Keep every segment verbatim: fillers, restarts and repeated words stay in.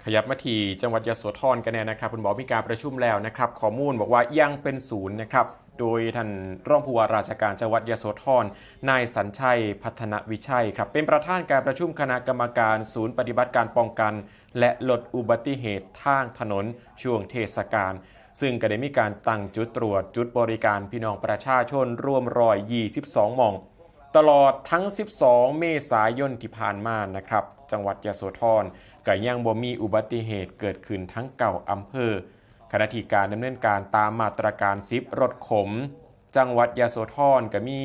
ขยับมาที่จังหวัดยโสธรกันแน่นะครับ เพิ่นบอกมีการประชุมแล้วนะครับ ข้อมูลบอกว่ายังเป็นศูนย์นะครับ โดยท่านรองผู้ว่าราชการจังหวัดยโสธร นายสัญชัย พัฒนวิชัยครับ เป็นประธานการประชุมคณะกรรมการศูนย์ปฏิบัติการป้องกัน และลดอุบัติเหตุทางถนนช่วงเทศกาล ซึ่งก็ได้มีการตั้งจุดตรวจจุดบริการพี่น้องประชาชนรวมร้อยยี่สิบสองหม่อง ตลอดทั้งสิบสองเมษายนที่ผ่านมานะครับ จังหวัดยโสธรก็ยังบ่มีอุบัติเหตุเกิดขึ้นทั้งเก้าอำเภอ ขณะที่การดำเนินการตามมาตรการสิบรถขม จังหวัดยโสธรก็มี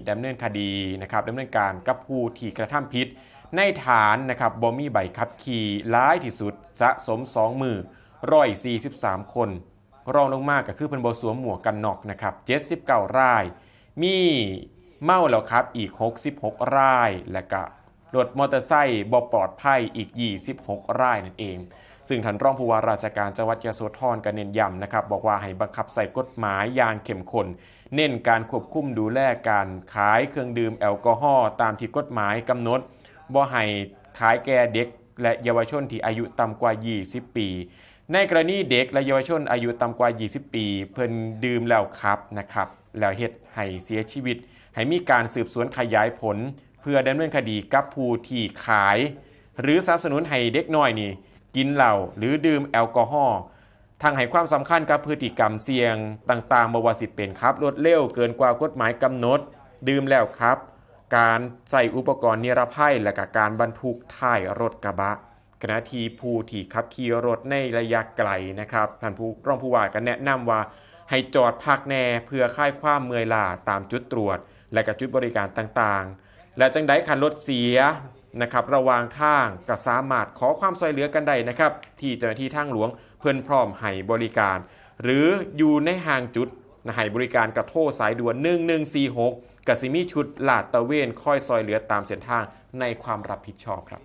ดำเนินคดีนะครับ ดำเนินการกับผู้ที่กระทำผิด ในฐานนะครับบ่มีใบขับขี่หลายที่สุด สะสมสองมือ ร้อยสี่สิบสามคน รองลงมาก็คือเพิ่นบ่สวมหมวกกันน็อกนะครับ เจ็ดสิบเก้าราย มีเมาแล้วขับอีกหกสิบหกราย และก็รถมอเตอร์ไซค์บ่ปลอดภัยอีกยี่สิบหกรายนั่นเอง ซึ่งท่านรองผู้ว่าราชการจังหวัดยโสธรก็เน้นย้ำนะครับ บอกว่าให้บังคับใช้กฎหมายอย่างเข้มข้น เน้นการควบคุมดูแลการขายเครื่องดื่มแอลกอฮอล์ตามที่กฎหมายกำหนด บ่ให้ขายแก่เด็กและเยาวชนที่อายุต่ำกว่ายี่สิบปี ในกรณีเด็กและเยาวชนอายุต่ำกว่ายี่สิบปี เพิ่นดื่มแล้วขับนะครับ แล้วเฮ็ดให้เสียชีวิต ให้มีการสืบสวนขยายผล เพื่อดำเนินคดีกับผู้ที่ขาย หรือสนับสนุนให้เด็กน้อยนี่กินเหล้าหรือดื่มแอลกอฮอล์ ทั้งให้ความสำคัญกับพฤติกรรมเสี่ยงต่างๆ บ่ว่าสิเป็นขับรถเร็วเกินกว่ากฎหมายกำหนด ดื่มแล้วขับ การใช้อุปกรณ์นิรภัย และก็การบรรทุกท้ายรถกระบะ ขณะที่ผู้ที่ขับขี่รถในระยะไกลนะครับ ท่านผู้รองผู้ว่าก็แนะนำว่าให้จอดพักแน่เพื่อคลายความเมื่อยล้าตามจุดตรวจ และก็จุดบริการต่างๆ และจังใดคันรถเสียนะครับ ระหว่างทางก็สามารถขอความช่วยเหลือกันได้นะครับ ที่เจ้าหน้าที่ทางหลวงเพิ่นพร้อมให้บริการ หรืออยู่ในห่างจุดนะให้บริการก็โทรสายด่วน หนึ่งหนึ่งสี่หก ก็สิมีชุดลาดตระเวนคอยช่วยเหลือตามเส้นทางในความรับผิดชอบครับ